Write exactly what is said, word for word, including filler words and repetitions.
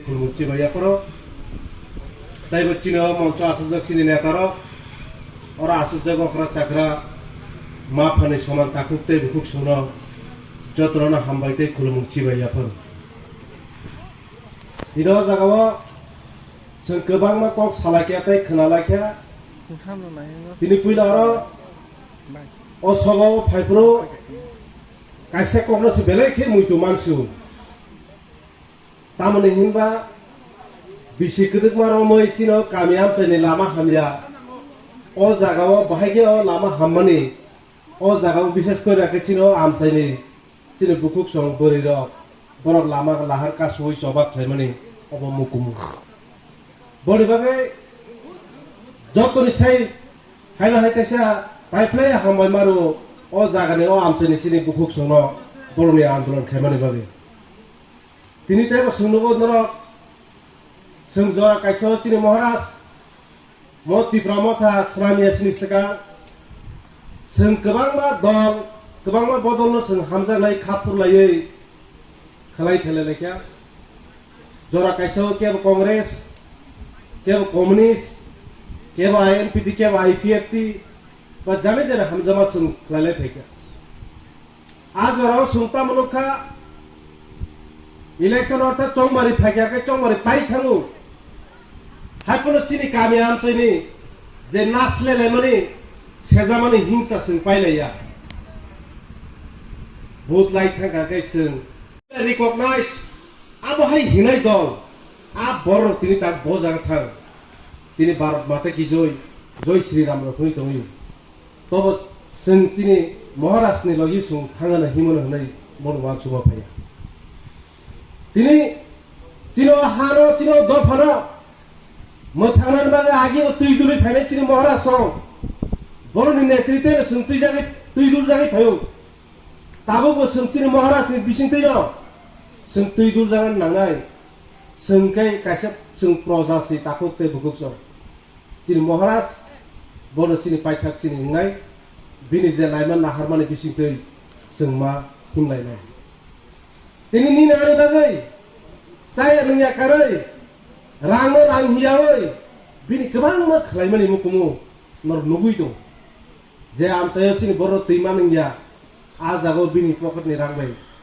Khulumung chibai yapharo. Taibo chini o moncho asukjak chini netarok. Oro asukjak okra chakra ma phani soman takhuk tei bukhuk songno jotono hambai tei khulumung chibai yapharo. Tini o jaga o chwng kwbangma kok salaikha tei khwnalaikha. Tini puila oro o sobo phaiphuru kaisa kokno se belai khe muitu mansu. Tamoni hinba bisi kwdwkma romwi chino kami amchaini lama hamya. O jagao bahai khe o lama hammani, o jagao bishes kori khe chino amchaini chini bukhuk song bwrwi rok borok lama lahar kasui choba khlaimani obo mukumu. Boni bagwi jotoni sai haino hai kaisa paiphlai hambai maru o jagani o amchaini chini bukhuk songno borokni andolon khaimani bagwi. Tini teibo chwng nugo norok, chwng jora kaisa o chini Maharaj, mo Tipra Motha swnamya chini swkang, chwng kwbangma dol, kwbangma bodolno chwng hamjaknai kha phurlaiwi khlai phelai laikha. Jora kaisa o kebo Congress, kebo Communist, kebo I N P T, kebo I P F T, ba jani jani hamjama chwng khlai lai phaikha. A jorao chwng tamo nukha, election ortha chongmari phaikha khe chongmari pai thango. Haiphano chini kami amchaini je naslelaimani, sejamani hingsa chwng pailaiya. Vote lai thangkha khe chwng recognize, abo hai hinai dol, a borok tini tak bo jaga thang. Tini Bharat Mata ki Jai, Jai Shri Ram rok hwnwi tongwi. Tobo chwng chini Maharaj ni logi chwng thangana himano hwnwi bono uansukma phaiya. Tini chini o hano, chini o dophano mwthangnani bagwi agi o twi dulwi phainai chini Maharaj song. Boroni netritwno chwng twijagwi, twi duljagwi phaio. Tabukbo chwng chini Maharaj ni bisingtwino chwng twi duljagani nangnai. Chwng khe kaisa chwng proja si takhuk tei bukhuk song. Chini Maharaj bono chini paithak chini wngnai, bini je laima naharmani bisingtwi chwng ma himlainai. Tini nini ani bagwi chaya nungya karwi, rangno rang hiyawi, bini kwbangma khlaimani mukumu norok nugwi tongo. Je amchaio chini borok twi ma nungya, a jagao bini pocketni rang bai